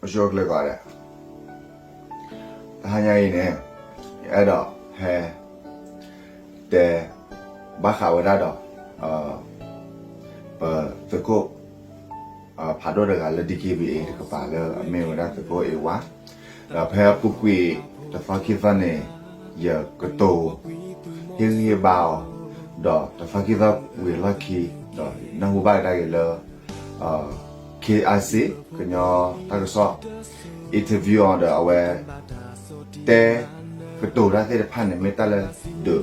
အဆိကတၢၢ်ကီးဒဲး, တဟါညါအံၤန့ၣ် ယအဲၣ်ဒိးဟဲ တဲ ဘၣ်ဃးဝဲဒၣ်ဒီး ပသုးခိၣ် ဖးဒိၣ်တဂၤလၢ DKBA တကပၤလၢအမ့ၢ်ဝဲဒၣ်သုးခိၣ်အ့ဝါ, ဒီးဖဲအပူၤကွံာ်တသီခံသီန့ၣ် ယကတိၤ ဟ့ၣ်ဂံၢ်ဟ့ၣ်ဘါအီၤ, ဒီးတသီခံသီဝံၤအလီၢ်ခံ ဒီးနၢ်ဟူဘၣ်ကဒါက့ၤလၢ KIC ကညီတၢ်ကစီၣ် interview အီၤဒီးအဝဲ တဲ ကတိၤတၢ်သ့ၣ်တဖၣ်န့ၣ် မ့ၢ်တၢ်လၢဒုး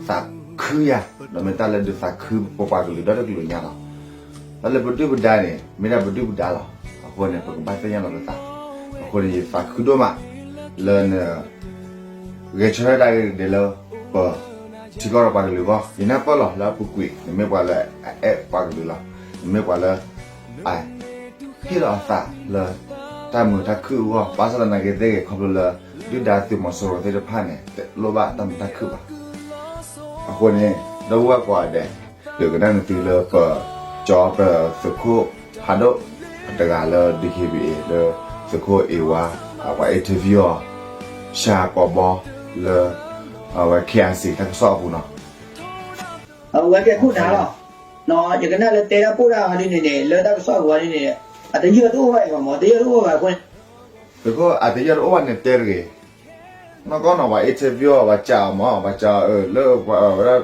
သးခုယၤ, ဒီးမ့ၢ်တၢ်လၢဒုးသးခုပပှၤကလုာ်ဒီတကလုာ်ညါလီၤ. တၢ်လၢပဒုၣ်ပဒါန့ၣ် မ့ၢ်ဒၣ်ပဒုၣ်ပဒါလီၤ. အဃိန့ၣ် ပကဘၣ်သ့ၣ်ညါလီၤပသး. အဃိန့ၣ် ယသးခုဒိၣ်မး လၢန ဂဲၤဆၢထၢၣ်ဒၣ်ဂ့ၤဒ်လၢ ပ ထံကီၢ်ဒီးပှၤကလုာ်အဂီၢ်, ယနၢ်ပၢၢ်လီၤလၢအပူၤကွံာ် နမ့ၢ်ပှၤလၢအအဲၣ်ပှၤကလုာ်လီၤ. နမ့ၢ်ပှၤလၢ အ ဟ့ၣ်လီၤအသးလၢ တၢ်မုာ်တၢ်ခုၣ်အဂီၢ်, ဘၣ်ဆၣ်သနာ်က့သ့ၣ်ဂ့ၤ ခီဖျိလၢ ဒုၣ်ဒါသုးမီၤစိရိၤသ့ၣ်တဖၣ်န့ၣ် တလိၣ်ဘၣ်တၢ်မုာ်တၢ်ခုၣ်ဘၣ်. အဃိန့ၣ် ဒီပုၢ်ဝဲၢ်ကိးဂၤဒဲး ဒုးကနၣ်နသုလၢပ ကၠီပသုးခိၣ်ဖးဒိၣ် တဂၤလၢ DKBA လၢ သုးခိၣ်အ့ဝါ အပှၤ interview အီၤ ဆှၢကိးဘီလၢ အဝဲ KIC တၢ်ကစီၣ်အပူၤနီၤ. အဝဲကဲခိၣ်နၢ်လီၤ. ယကနၣ်လၢတဲတၢ်ပိၢ်တၢ်ဂီၤဒ်န့ၣ်န့ၣ် လၢတၢ်ကစီၣ်အပူၤဒ်န့ၣ်န့ၣ် အတယၢၢ်တအိၣ်ဘၣ်အံၤမး, တယၢၢ်တအိၣ်ဘၣ်အဃိန့ၣ် သုးခိၣ်အတယၢၢ်တအိၣ်ဘၣ်န့ၣ်တဲတဂ့ၤ. နီၢ်ကီၢ်နီၤ ပှၤ interview အီၤ ပှၤစံးအီၤမး, ပှၤစံးအီၤလၢ ဝဲဒၣ်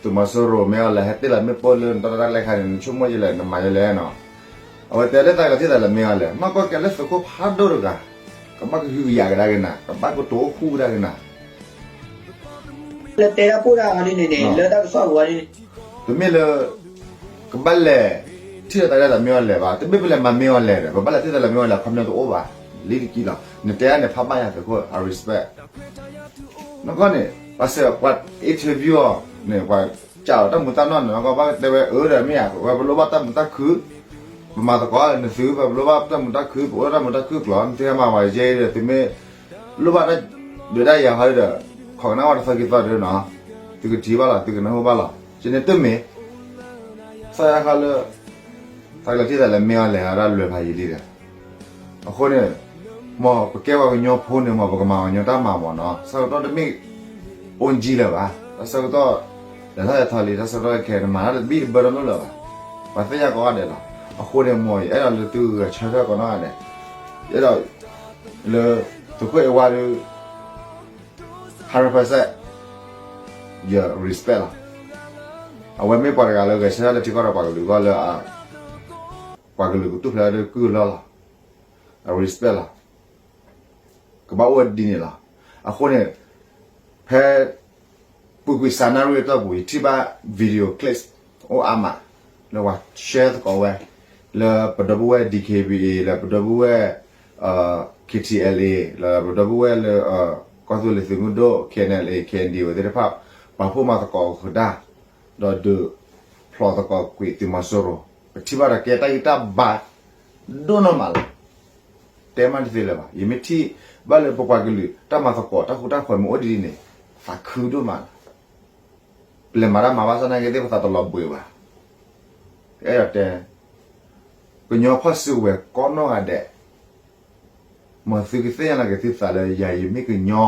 သုးမီၤစိရိၤမ့ၢ်အီၤလဲၣ်, ဟဲတ့ၢ်လီၤမ့ၣ်ပိၢ်လၢနတၢ်ရဲၣ်တၢ်ကျဲၤခါန့ၣ် နဆိကမိၣ်ယလဲၣ်, နမၤယလဲၣ်နီၤ. အဝဲတဲလၢတၢ်ကလီၤတံၢ်သးလၢမ့ၢ်အီၤလဲၣ်, နီၢ်ကီၢ်ကဲလၢသုးခိၣ်ဖးဒိၣ်တဂၤ, ကဘၣ်ကဟုကယာ်ကဒါက့ၤနၤ, ကဘၣ်ကတိၤအိၣ်ဃူကဒါက့ၤနၤ လၢတဲတၢ်ပိၢ်တၢ်ဂီၤဒ်န့ၣ်န့ၣ် လၢတၢ်ကစီၣ်အပူၤဒ်န့ၣ် တမ့ၢ်လၢ ကဘၣ်လဲၤ ထံၣ်လိာ်သးဒၣ်ဒီးမ့ၢ်အီၤလဲၣ်ဘၣ်, တမ့ၢ်ပလဲၤမၤမ့ၢ်အီၤလဲၣ်ဒီး ပဘၣ်လဲၤထံၣ်လိာ်သးမ့ၢ်အီၤလဲၣ် ခီပညီတအိၣ်ဘၣ်, လံတကံလီၤ. နတဲဒၣ်န့ၣ် ဖးဘၣ်ယၤသုးခိၣ် I respect. နီၢ်ကီၢ်န့ၣ် ပှၤစဲးပှၤ interview အီၤန့ၣ် ပှၤစံးအီၤတၢ်မူတၢ်နီၢ်န့ၣ် နီၢ်ကီၢ်ဘၣ်တဲဝဲအၢဒီးမ့ၢ်ဧါ, ပဝဲပလိၣ်ဘၣ်တၢ်မုာ်တၢ်ခုၣ်, ပမၤသကိးနသု ပလိၣ်ဘၣ်တၢ်မုာ်တၢ်ခုၣ်, ပအိၣ်လၢတၢ်မုာ်တၢ်ခုၣ်ကျိၤ, နသုဟဲမၤဝဲယဲဒီး သုမ့ၢ် လိၣ်ဘၣ်တၢ်ဒုးတၢ်ယၤဟီဒီး ခိးကနၣ်ဝဲတသီခံသီဒီးနီၤ, သုကထံၣ်ဘၣ်လီၤ, သုကနၢ်ဟူဘၣ်လီၤ. ကန့ၣ်တမ့ၢ် သးယါခီလၢ တၢ်ကလီၤတံၢ်သးလၢမ့ၢ်အီၤလဲၣ် အဒၣ်လွဲၢ်ဖးယံာ်လံဒီး အဃိန့ၣ် မ်ပကဲပှၤကညီဖိန့ၣ် မ်ပကမၤပှၤကညီတၢ်မၤမးနီၤ, ဆၢကတီၢ်တမ့ၢ် အိၣ်ကံလၢၤဘၣ်, တၢ်ဆၢကတီၢ် လဲၤထီၣ်လဲၤထီလံ, တၢ်ဆၢကတီၢ်ခဲ နမၤတၢ်တဘံၣ်တဘၢတလိၣ်လၢၤဘၣ်, ပှၤသ့ၣ်ညါကိးဂၤဒဲးလီၤ. အဃိန့ၣ် မ်ယအဲၣ်ဒိးလၢသုဂဲၤဆၢထၢၣ်ကိးနီၢ်ဂၤဒဲး, ယအဲၣ်ဒိး လၢ သုးခိၣ်အ့ဝါဒီး hundred percent ယ respect လီၤ. အဝဲမ့ၢ်ပှၤတဂၤလၢဂဲၤဆၢထၢၣ်လၢထံကီၢ်ဒီးပှၤကလုာ်အဂီၢ်လၢ ပှၤကလုာ်ကတူၢ်ဖျဲးဒီးကုၢ်လီၢ်လီၤ. I respect လီၤ. ကဘၣ်အိၣ်ဝဲဒ်န့ၣ်လီၤ. အဃိန့ၣ် ဖဲ ပူၤကွံာ်စးနၣ်ရံၣ်အတီၢ်ပူၤ ယထံၣ်ဘၣ် video clips အိၣ်အါမး လၢပှၤ share သကိးဝဲ လၢပဒီပုၢ်ဝဲၢ် D K B A လၢပဒီပုၢ်ဝဲၢ် K T L A လၢပဒီပုၢ်ဝဲၢ်လၢ ကီၢ်သူလ့ၤသုးမုၢ်ဒိၣ် K N L A K N D O သ့ၣ်တဖၣ် ပာ်ဖှိၣ်မၤသကိးကဒါ ဒီးဒုးဖျိးသကိးကွံာ်သုးမီၤစိရိၤ ပထံၣ်ဘၣ်ဒီးကဲတၢ်ဂံၢ်တၢ်ဘါ ဒိၣ်နီၢ်မးလီၤ. တဲမးတသ့လၢၤဘၣ်. ယမ့ၢ်ထံၣ်ဘၣ်လၢပပှၤကလုာ် တၢ်မၤသကိးတၢ်ဃူတၢ်ဖိးမ့ၢ်အိၣ်ဒ်န့ၣ် သးခုဒိၣ်မးလီၤ. ပလဲၤမၤတၢ်မၤဘၣ်ဆၣ်နာ်က့သ့ၣ် ပသးတလီၤဘှံးဘၣ်. အဲၣ်ဒိးတဲ ကညီဖီၣ်စုကဝဲၤကိးနီၢ်ဂၤဒဲး မ်သုကသ့ၣ်ညါလီၤက့ၤသုသးလၢယၤယမ့ၢ်ကညီ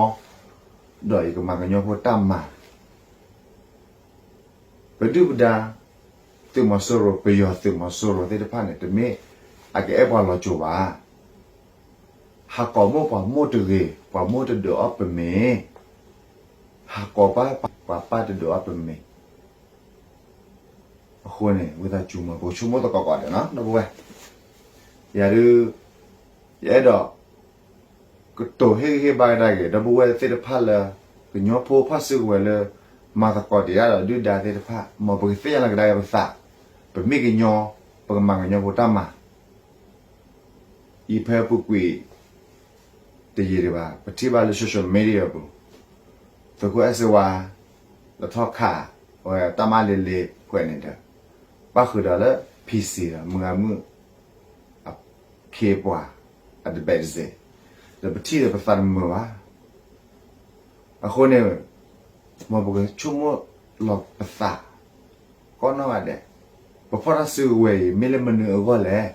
ဒီးယကမၤကညီဖိတၢ်မၤ ပဒုၣ်ပဒါ သုးမီၤစိရိၤ ပယီၤသုးမီၤစိရိၤသ့ၣ်တဖၣ်န့ၣ် တမ့ၢ်အကအဲၣ်ပှၤလီၤစိၤဘၣ်. ဟးကိးမိၢ်ပှၤမိၢ်တဂ့ၤ, ပှၤမိၢ်တဒုးအီၣ်ပမ့ၤ, ဟးကိးပၢ်ပှၤပၢ်တဒုးအီၣ်ပမ့ၤ. အဃိန့ၣ် ဝံသးစူၤမး ပကဆိကမိၣ်သကိးကိးဂၤဒဲးနီၤ ဒီပုၢ်ဝဲၢ်. ယၤဒုး ယအဲၣ်ဒိး ကတိၤဟ့ၣ်ဂံၢ်ဟ့ၣ်ဘါကဒါက့ၤ ဒီပုၢ်ဝဲၢ်သ့ၣ်တဖၣ်လၢ ကညီဖိဖီၣ်စုကဝဲၤလၢ မၤသကိးတ့ၢ်ဒၣ်ဒီးဒုၣ်ဒါသ့ၣ်တဖၣ် မ်ပကသ့ၣ်ညါလီၤကဒါက့ၤပသး, ပမ့ၢ်ကညီ ပကမၤကညီဖိတၢ်မၤ အံၤဖဲပူၤကွံာ် တယံာ်ဒံးဘၣ် ပထံၣ်ဘၣ်လၢ social media ပူၤ သုးခိၣ်အဲၣ်စ့ဝါ လၢထီၣ်ခးဝဲတၢ်မၤလ့လ့ပှဲၤန့ၣ်ဒီး ပၣ်ဃုာ်ဒီးလၢ PC ဒီးမုၢ်ဂၤမုၣ် အခ့အပှၤ အတဘဲးတစ့း ဒီးပထံၣ်ဒီးပသးတမုာ်ဘၣ်. အဃိန့ၣ် မ်ပကဆိကမိၣ်လီၤပသး ကိးနီၢ်ဂၤဒဲး ပဖီၣ်တၢ်စုကဝဲၤအံၤ မ့ၢ်လၢမနုၤအဂီၢ်လဲၣ်.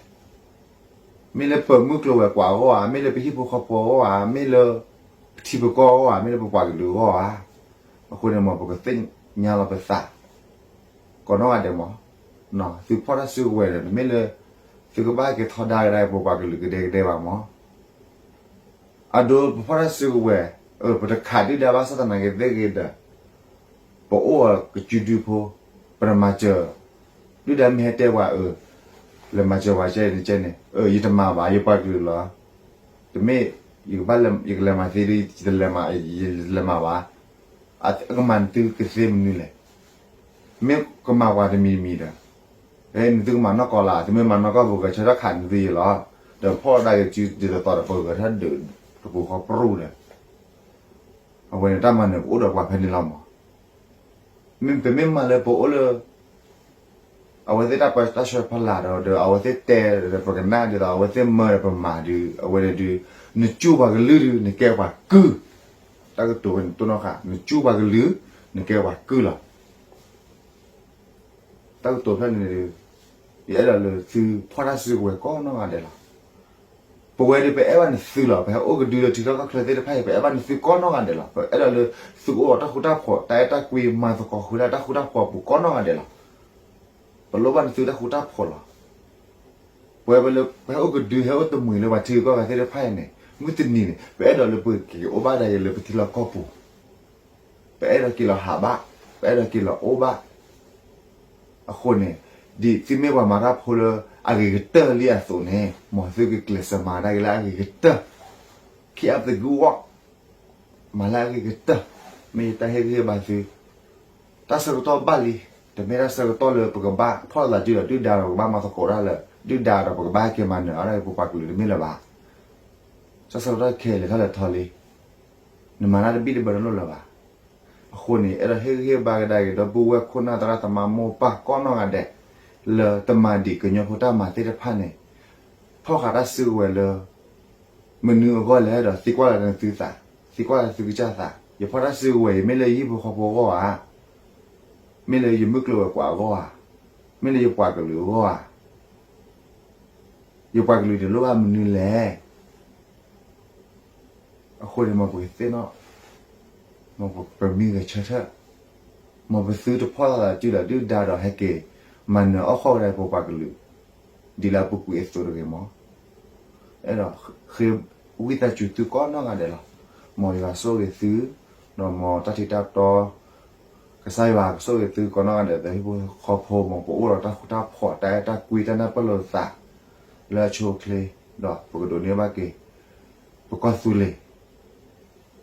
မ့ၢ်လၢပမုၢ်ကျိၤဝဲၤကွာ်အဂီၢ်ဧါ, မ့ၢ်လၢပဟံၣ်ဖိဃီဖိအဂီၢ်ဧါ, မ့ၢ်လၢပထံပကီၢ်အဂီၢ်ဧါ, မ့ၢ်လၢပပှၤကလုာ်အဂီၢ်ဧါ. အဃိန့ၣ် မ်ပကသ့ၣ်ညါလီၤပသး ကိးနီၢ်ဂၤဒဲးမး. သုဖီၣ်တၢ်စုကဝဲၤဒီး တမ့ၢ်လၢ သုကဘၣ်က့ၤထီဒါကဒါပပှၤကလုာ်ကဒဲကဒဲဘၣ်မး. အဒိ ပဖီၣ်တၢ်စုကဝဲၤ, ပတခးဒုၣ်ဒါဘၣ်ဆၣ်သနာ်က့သ့ၣ်ဂ့ၤဒီး ပအိၣ်အီၤကစုဒုဖိ, ပတမၤစၢၤ, ဒုၣ်ဒါမ့ၢ်ဟဲတဲပှၤအၢ, လဲၤမၤစၢၤပှၤကဲန့ၣ်ကဲန့ၣ်, ယတမၤဘၣ်, ယပှၤကလုာ်လီၤ. တမ့ၢ် ယကဘၣ်လဲၤ, ယကလဲၤမၤသ့ဒီး ယတလဲၤမၤ, ယလဲၤမၤဘၣ်. အကမၤနသုကသ့မနုၤလဲၣ်. မ့ၢ်ကမၤပှၤတမံၤတမံၤဒီး, နသုကမၤနီၢ်ကီၢ်လၢ်, တမ့ၢ်မၤနီၢ်ကီၢ် ပဂဲၤဆၢထၢၣ်ခးနသုယဲလီၤ. ဒီးဖီၣ်ဒၣ်က့ၤစုဒ်သိးသိးဒီး ပကဂဲၤဆၢထၢၣ်ဒုးတပူၤဃီပြူၢ်ဒီး အဝဲန့ၣ်တၢ်မၤနၢၤပအိၣ်ဒီးပှၤဖဲန့ၣ်လီၤမး. မ့ၢ်ပမ့ၢ်မၤလၢပအိၣ်လၢ အဝဲသ့ၣ်တၢ်ပၢတၢ်ဆှၢဖီလာ်ဒီး ဒီးအဝဲသ့ၣ်တဲဒီးပကနၣ်ဒ်သိး အဝဲသ့ၣ်မၢဒီးပမၤဒုး အဝဲန့ၣ်ဒုး နကၠူပှၤကလုာ်ဒုး နကဲပှၤကုၢ်. တၢ်ကတိၤဝဲန့ၣ်တိၢ်နီၣ်ဃာ် နကၠူပှၤကလုာ် နကဲပှၤကုၢ်လီၤ. တၢ်ကတိၤဖျၢၣ်န့ၣ်ဒုး ယအဲၣ်ဒိးလၢသုဖီၣ်တၢ်စုကဝဲၤကိးနီၢ်ဂၤဒဲးလီၤ. ပဝဲဒုးပအဲၣ်ဘၣ်နသုလီၤ. ပဟဲအိၣ်ကဒုလၢထံချၢကီၢ်ချၢသ့ၣ်တဖၣ်အံၤ ပအဲၣ်ဘၣ်နသုကိးနီၢ်ဂၤဒဲးလီၤ. ပအဲၣ်ဒိးလၢသုကအိၣ်ဒီးတၢ်ဃူတၢ်ဖိး တၢ်အဲၣ်တၢ်ကွံ မၤသကိးဃုာ်လၢတၢ်ဃူတၢ်ဖိးအပူၤကိးနီၢ်ဂၤဒဲးလီၤ. ပလိၣ်ဘၣ်နသုတၢ်ဃူတၢ်ဖိးလီၤ. ပဝဲလၢပဟဲအိၣ်ကဒု ဟဲအိၣ်တမှံၤလၢပှၤထံဂုၤကီၢ်ဂၤသ့ၣ်တဖၣ်အံၤန့ၣ် မုၢ်တနံၤန့ၣ် ပအဲၣ်ဒိးလၢပက့ၤအိၣ်ဘၣ်ဒၣ်ယဲလၢပထံလီၢ်ကီၢ်ပူၤ ပအဲၣ်ဒိးက့ၤလီၤဟးဘၣ်, ပအဲၣ်ဒိးက့ၤလီၤအိၣ်ဘၣ်. အဃိန့ၣ် ဒ်သုမ့ၢ်ပှၤမၤတၢ်ဖိလၢအဂ့ၤကတၢၢ်လံအသိးန့ၣ် မ်သုကကျဲးစၢးမၤတၢ်ဂ့ၤလၢအဂ့ၤကတၢၢ်, keep up the good work, မၤလၢအဂ့ၤကတၢၢ်, မ့ၢ်ယတၢ်ဟ့ၣ်ဂံၢ်ဟ့ၣ်ဘါသု တၢ်ဆၢကတီၢ်ဘၣ်လံ, တမ့ၢ်တၢ်ဆၢကတီၢ်လၢပကဘၣ်ဖီၣ်လိာ်သးစုဒီးဒုၣ်ဒါဒီးပကဘၣ်မၤသကိးတၢ်လၢ ဒုၣ်ဒါဒီးပကဘၣ်ဟဲက့ၤမၤနၢၤအီၣ်ဒၣ်ပပှၤကလုာ်တမ့ၢ်လၢၤဘၣ်. တၢ်ဆၢကတီၢ်ခဲအံၤလဲၤထီၣ်လဲၤထီလံ, နမၤတၢ်တဘံၣ်တဘၢတလိၣ်လၢၤဘၣ်. အဃိန့ၣ် အဲၣ်ဒိးဟ့ၣ်ဂံၢ်ဟ့ၣ်ဘါကဒါက့ၤ ဒီပုၢ်ဝဲၢ်ခိၣ်နၢ်သရၣ်သမါမိၢ်ပၢ်ကိးနီၢ်ဂၤဒဲး လၢတမၤဒံးကညီဖိတၢ်မၤသ့ၣ်တဖၣ်န့ၣ် ဖီၣ်ဃာ်တၢ်စုကဝဲၤလၢ မနုၤအဂီၢ်လဲၣ်ဒီး သံကွၢ်လၢနသုသး, သံကွၢ်လၢသုကစၢ်သး, ယဖီၣ်တၢ်စုကဝဲၤအံၤ မ့ၢ်လၢယဟံၣ်ဖိဃီဖိအဂီၢ်ဧါ, မ့ၢ်လၢယမုၢ်ကျိၤဝဲၤကွာ်အဂီၢ်ဧါ, မ့ၢ်လၢယပှၤကလုာ်အဂီၢ်ဧါ. ယပှၤကလုာ်န့ၣ်လိၣ်ဘၣ်မနုၤလဲၣ်. အဃိန့ၣ် မ်ပကသ့ၣ်နီၣ်, မ်ပမံဂဲၤဆၢထၢၣ်, မ်ပသုတဖီၣ်လိာ်သးစုဒီးဒုၣ်ဒါဒီးဟဲက့ၤ မၤနၢၤအီၣ်ဃီၣ်ကဒါပပှၤကလုာ် ဒ်လၢအပူၤကွံာ်အသိးတဂ့ၤမး. အဲၣ်ဒိးဃ့ဝံသးစူၤသုကိးနီၢ်ဂၤဒဲးလီၤ. မ်ယွၤဆိၣ်ဂ့ၤသု, ဒီးမ်တၢ်ထံးတၢ်တီ ကစၢ်ယွၤကဆိၣ်ဂ့ၤသုကိးနီၢ်ဂၤဒဲး ဒီးဟံၣ်ဖိဃီဖိ မ်ပအိၣ်ဒီးတၢ်ဃူတၢ်ဖိး တၢ်အဲၣ်တၢ်ကွံ တၢ်နၢ်ပၢၢ်လိာ်သး လၢအဆိအ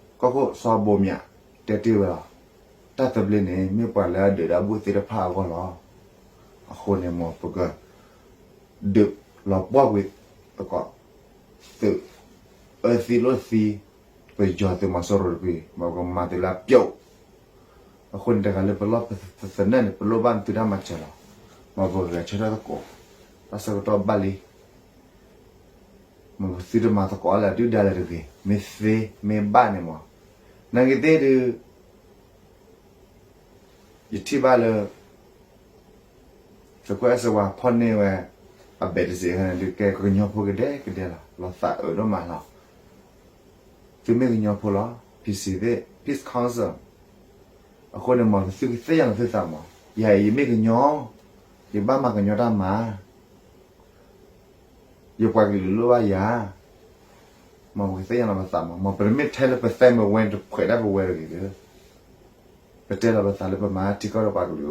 ချ့, ဒီးပကဒိးန့ၢ်ဘၣ်က့ၤ ပကီၢ်သူလ့ၤ. ကီၢ်ခိၣ်စီၤဘိးမၠး တဲတ့ၢ်ဝဲလီၤ. တၢ်သဘျ့န့ၣ် မ့ၢ်ပှၤလၢအဒုးတၢ်ဘူၣ်သ့ၣ်တဖၣ်အဂီၢ်လီၤ. အဃိန့ၣ် မ်ပက ဒုးလီၤပှီၢ်ကွံာ်သကိး သုးအၢသံလိာ်သံ ပယီၤသုးမီၤစိရိၤတကွံာ် မ်ပကမၤသုးလၢအပျီၢ်. အဃိန့ၣ် တဂၤလၢပလီၢ်ပသနၢၣ်န့ၣ် ပလိၣ်ဘၣ်နသုတၢ်မၤစၢၤလီၤ. မ်ပဂဲၤဆၢထၢၣ်သကိး တၢ်ဆၢကတီၢ်ဘၣ်လံ. မ်ပသုတမၤသကိးလၢဒုၣ်ဒါလၢၤတဂ့ၤ. မ့ၢ်သ့မ့ၢ်ဘၣ်န့ၣ်မး, နာ်က့ၤသ့ၣ်ဒုး ယထံၣ်ဘၣ်လၢ သုးခိၣ်အဲၣ်စဝါဖီၣ်န့ၢ်ဝဲ အဘဲးတစ့းန့ၣ်ဒုး ကဲကညီဖိကဒဲကဒဲလီၤ. လီၤသးအၢဒိၣ်မးလီၤ. သုမ့ၢ်ကညီဖိလီၤ. PC သ့ၣ် Peace Council. အဃိန့ၣ် မ်သုကသ့ၣ်ညါလီၤသုသးမး, ယၤအံၤယမ့ၢ်ကညီ, ယဘၣ်မၤကညီတၢ်မၤ ယပှၤကလုာ်လိၣ်ဘၣ်ယၤ. မ်ပကသ့ၣ်ညါလီၤပသးမး, မ်ပတမ့ၢ်ထဲလၢပသဲမ့ၢ်ဝဲတဖှဲးဒၣ်ပဝဲတဂ့ၤဒီး, ပတဲလီၤပသးလၢပမၤထံကီၢ်ဒီးပှၤကလုာ်အဂီၢ်,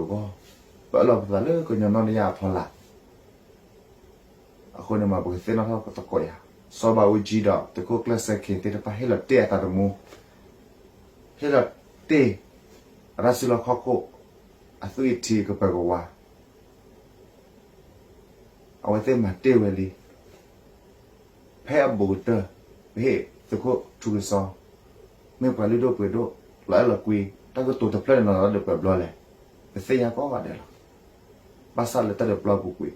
ပအၢၣ်လီၤပသးလၢကညီနီၢ်တယၢ်အဖီလာ်. အဃိန့ၣ် မ်ပကသ့ၣ်နီၣ်ထီၣ်သကိးယၤ, စီၤဘးအူကၠံဒီးသုးခိၣ်ကျၢၢ်စဲခ့သ့ၣ်တဖၣ် ဟ့ၣ်လီၤတ့ၢ်အသးသမူ, ဟ့ၣ်လီၤတ့ၢ် အတၢ်စုလီၢ်ခီၣ်ခိၣ် အသွံၣ်အထံကပၢၤကဝါ အဝဲသ့ၣ်မၤတ့ၢ်ဝဲလံ. ဖဲအဘူးကတၢၢ် ပဟ့ၣ်သုးခိၣ်ထူကစီ မ့ၢ်ပှၤလုၢ်ဒိၣ်ပှ့ၤဒိၣ် လီၤအဲၣ်လီၤကွံ တၢ်ကတိၤတဖျၢၣ်န့ၣ် လီၤလၢဒၢးပှဲၤဘျီလဲၣ်, ပသ့ၣ်ညါကိးဂၤဒဲးလီၤ. ဘၣ်ဆၣ်လၢတၢ်ဒုးပျီပူၤကွံာ် ဟ့ၣ်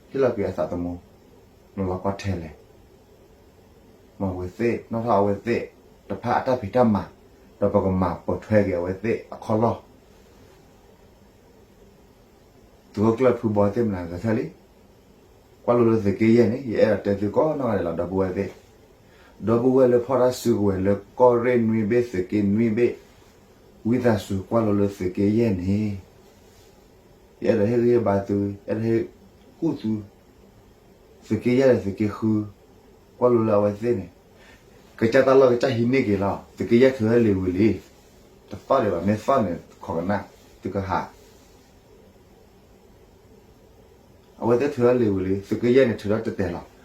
လီၤကွံာ်အသးသမူ လီၤလီၤကီထဲလဲၣ်. မ်ပကသ့ၣ်နီၣ်ထီၣ်အဝဲသ့ၣ်တဖၣ်အတၢ်ဖံးတၢ်မၤ ဒီးပကမၤပိာ်ထွဲက့ၤအဝဲသ့ၣ်အခီၣ်လီၢ်. သုးခိၣ်ကျၢၢ်ဖုဘီသ့ၣ်မနၤဂဲၤဆၢထၢၣ်လံ. ကွၢ်လိလၢသုးက့ယဲၢ်န့ၣ် ယအဲၣ်ဒိးတဲသုကိးနီၢ်ဂၤဒဲးလီၤ ဒီပုၢ်ဝဲၢ်သ့ၣ်, ဒီပုၢ်ဝဲၢ်လၢဖီၣ်တၢ်စုကဝဲၤလၢကီၢ်ရ့ၣ်နွံဘ့ၣ် သုးက့နွံဘ့ၣ်, ဝံသးစူၤကွၢ်လိလၢသုးက့ယဲၢ်န့ၣ် ယအဲၣ်ဒိးဟ့ၣ်ဂံၢ်ဟ့ၣ်ဘါသု, အဲၣ်ဒိးဟ့ၣ်ကူၣ်သု, သုးက့ယဲၢ်ဒီးသုးက့ဃု, ကွၢ်လိလၢအဝဲသ့ၣ်န့ၣ်, ကစၢ်တၢ်လီၢ်ကစၢ်ဟံးန့ၢ်က့ၤလီၤ. သုးက့ယဲၢ်ထုးထီၣ်လံာ်ဝံၤလံ, တသီၣ်ဒံးဘၣ်, မ့ၢ်သီၣ်န့ၣ် ခိးကနၣ်, သုကဟး အဝဲသ့ၣ်ထုးထီၣ်လံာ်ဝံၤလံ, သုးက့ယဲၢ်န့ၣ် ထုးထီၣ်တတဲာ်လီၤ.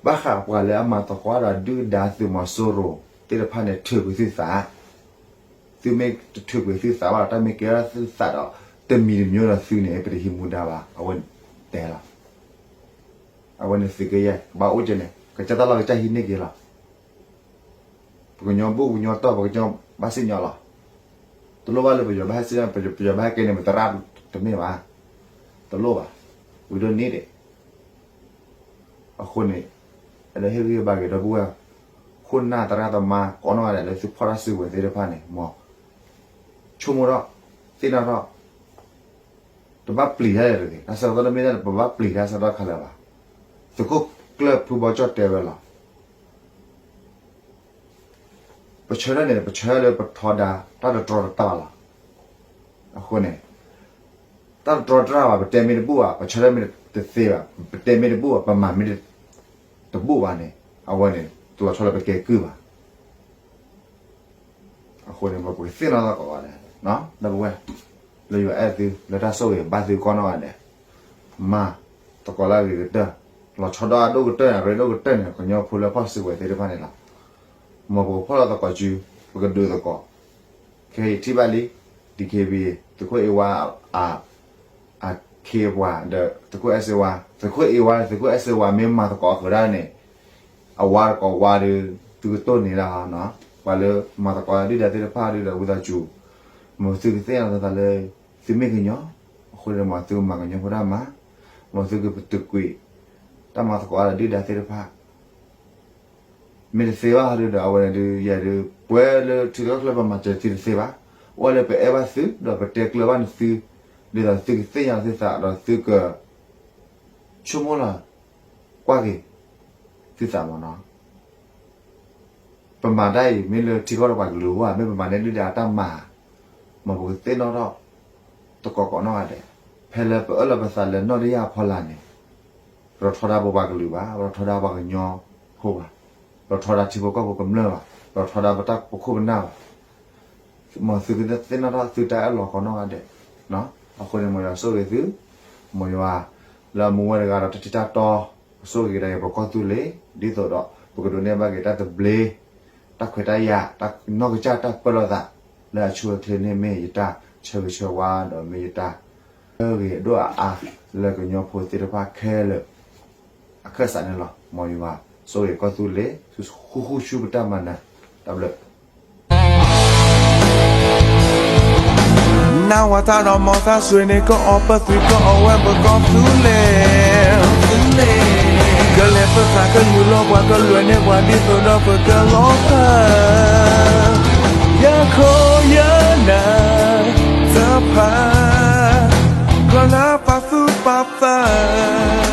ဘၣ်ဃးပှၤလၢအမၤသကိးဒီးဒုၣ်ဒါသုးမီၤစိရိၤသ့ၣ်တဖၣ်န့ၣ် ထုးကွံာ်သုသး, သုမ့ၢ်တထုးကွံာ်သုသးဘၣ်ဒီး တၢ်မ့ၢ်ကဲထီၣ်သုသးဒီး တမံၤတမံၤဒီးသုန့ၣ် ပတဟံးမူဒါဘၣ်, အဝဲန့ၣ်တဲလီၤ. အဝဲန့ၣ်သုးက့ယဲၢ် ကဘၣ်အိၣ်ကဲန့ၣ် ကစၢ်တၢ်လီၢ်ကစၢ်ဟံးန့ၢ်က့ၤလီၤ. ပကညီဘူၣ်ပကညီတီၢ် ပကညီဘၣ်စံၣ်ညီၣ်လီၤ. တလိၣ်ဘၣ်လၢပယီၤဘၣ်ဟဲစံၣ်ညီၣ်, ပယီၤဘၣ်ဟဲကဲန့ၣ် မတရၣ်တမ့ၢ်ဘၣ်, တလိၣ်ဘၣ်, ဝံၤဒိၣ်န့ၣ်ဒံး. အဃိန့ၣ် အဲၣ်ဒိးဟ့ၣ်ဂံၢ်ဟ့ၣ်ဘါက့ၤဒီပုၢ်ဝဲၢ် ခိၣ်နၢ်သရၣ်သမါကိးနီၢ်ဂၤဒဲးလၢသုဖီၣ်တၢ်စုကဝဲၤသ့ၣ်တဖၣ်န့ၣ် မ် ဆိကမိၣ်ထီၣ်, သ့ၣ်နီၣ်ထီၣ်, တဘၣ်ပျံၤတၢ်လၢၤတဂ့ၤ. တၢ်ဆၢကတီၢ်တမ့ၢ်တၢ်န့ၣ် ပဘၣ်ပျံၤတၢ်ဆၢကတီၢ်ခဲလၢာ်ဘၣ်. သုးခိၣ်ကျၢၢ်ဖုဘီကၠီၣ်တဲဝဲလီၤ. ပဆၢထၢၣ်န့ၣ် ပဆၢထၢၣ်လၢပထီဒါတၢ်တတြီတတၢ်ဘၣ်လီၤ. အဃိန့ၣ် တၢ်တတြီတတၢ်ဘၣ် ပတဲမ့ၢ်တဘူၣ်ဘၣ်, ပဆၢထၢၣ်မ့ၢ်တသ့ဘၣ်, ပတဲမ့ၢ်တဘူၣ်ဘၣ်, ပမၤမ့ၢ်တဘူၣ်ဘၣ်န့ၣ် အဝဲန့ၣ် တလီၤဆီလၢပကဲကုၢ်ဘၣ်. အဃိန့ၣ် ပကသ့ၣ်နီၣ်သကိးဂၤဒဲး ဒီပုၢ်ဝဲၢ် လၢယအဲၣ်သုလၢတၢ်ဆိၣ်ဂ့ၤဘၣ်သုကိးနီၢ်ဂၤဒဲး, မၤသကိးလၢအဂ့ၤကတၢၢ်, လီၤဆီဒၣ်အဒိၣ်ကတၢၢ်န့ၣ် အရ့ဒိၣ်ကတၢၢ်န့ၣ် ကညီဖိလၢဖီၣ်စုကဝဲၤသ့ၣ်တဖၣ်န့ၣ်လီၤ. မ်ပကဖီၣ်လီၤသကိးစု, ပကဒုးသကိး, ခဲအံၤထံၣ်ဘၣ်လံ, DKBA သုးခိၣ်အ့ဝါ အခ့အပှၤဒီး သုးခိၣ်အဲၣ်စ့ဝါ, သုးခိၣ်အ့ဝါ သုးခိၣ်အဲၣ်စ့ဝါ မ့ၢ်မၤသကိးအဃုာ်ဒၣ်န့ၣ် အဝါတကိးဝါဒီး သုကတိၢ်န့ၢ်ဒၣ်, ပှၤလၢမၤသကိးဒုၣ်ဒါသ့ၣ်တဖၣ်ဒီး ဝံသးစူၤ, မ်သုကသ့ၣ်နီၣ်သးလၢ သုမ့ၢ်ကညီ, အဃိန့ၣ် မ်သုကမၤကညီဖိတၢ်မၤ, မ်သုကပတုာ်ကွံာ် တၢ်မၤသကိးဒီးဒုၣ်ဒါသ့ၣ်တဖၣ် မ့ၢ်တသ့ဘၣ်ဒီး အဝဲန့ၣ်ဒုး ယဲဒုး ပှဲၤလၢထံကီၢ်ချၢပမၤစၢၤသုတသ့ဘၣ်. အိၣ်လၢပအဲၣ်ဘၣ်သု ဒီးပတဲကျၢၤဘၣ်န့ၣ်သု, ဒ်သိးသုကသ့ၣ်ညါသုသးဒီးသုက ဆိကမိၣ်လီၤ ကွၢ်က့ၤ သုသးမ့ၢ်နီၤ. ပမၤတၢ်အံၤ မ့ၢ်လၢထံကီၢ်ဒီးပှၤကလုာ်အဂီၢ်ဧါ, မ့ၢ်ပမၤန့ၢ်ဒုၣ်ဒါအတၢ်မၤဧါ, မ်ပကသ့ၣ်နီၣ်ထီၣ် သကိးကိးနီၢ်ဂၤဒဲး, ဖဲလၢပအၢၣ်လီၤပသးလၢနီၢ်တယၢ်အဖီလာ်န့ၣ်, ပတထီဒါပပှၤကလုာ်ဘၣ်, ပတထီဒါပှၤကညီဖိဘၣ်, ပတထီဒါထံဖိကီၢ်ဖိကမျၢၢ်ဘၣ်, ပတထီဒါပတၢ်ပခိၣ်ပနၢ်ဘၣ်. မ်သုကသ့ၣ်နီၣ်ထီၣ်သုတၢ်အၢၣ်လီၤကိးနီၢ်ဂၤဒဲး. အဃိန့ၣ် မ်ယွၤဆိၣ်ဂ့ၤသု, မ်ယွၤ လၢအမူဝဲတဂၤဒီးတၢ်ထံၣ်တၢ်တီ, ပဆိၣ်ဂ့ၤကဒါက့ၤပကီၢ်သူလ့ၤ, ဒ်သိးဒီး ပကဒိးန့ၢ်ဘၣ်က့ၤတၢ်သဘျ့, တၢ်ခွဲးတၢ်ယာ်, တၢ်နီၢ်ကစၢ်တၢ်ပၢလီၤသး, လၢအဆိအချ့န့ၣ်မ့ၢ်ယတၢ်ဆၢဂ့ၤဆၢဝါဒီးမ့ၢ်ယတၢ် ဆၢဂ့ၤအဒိၣ်အအါ လၢကညီဖိသ့ၣ်တဖၣ်ခဲလၢာ် အခၢၣ်စးန့ၣ်လီၤ. မ်ယွၤဆိၣ်ဂ့ၤကီၢ်သူလ့ၤ, ဃူဃူဆူပတၢ်မၤနၢၤ, တၢ်ဘျုး နၢ်ဝၤတၢ်ဒီးမီၤသၣ်စွ့န့ၣ် ကအီၣ်ပၢၢ်သွံၣ်ကအီၣ်ဝဲပကီၢ်သူလ့ၤ, ကလဲၤပၢၢ်သးကလုာ်လီၤ ပှၤကလွဲန့ၢ်ပှၤဒ်သိးဒီးပကလီၤဖး, ယခိၣ်ယနၢ်တဖၣ် ကနၢ်ပာ်သူၣ်ပာ်သး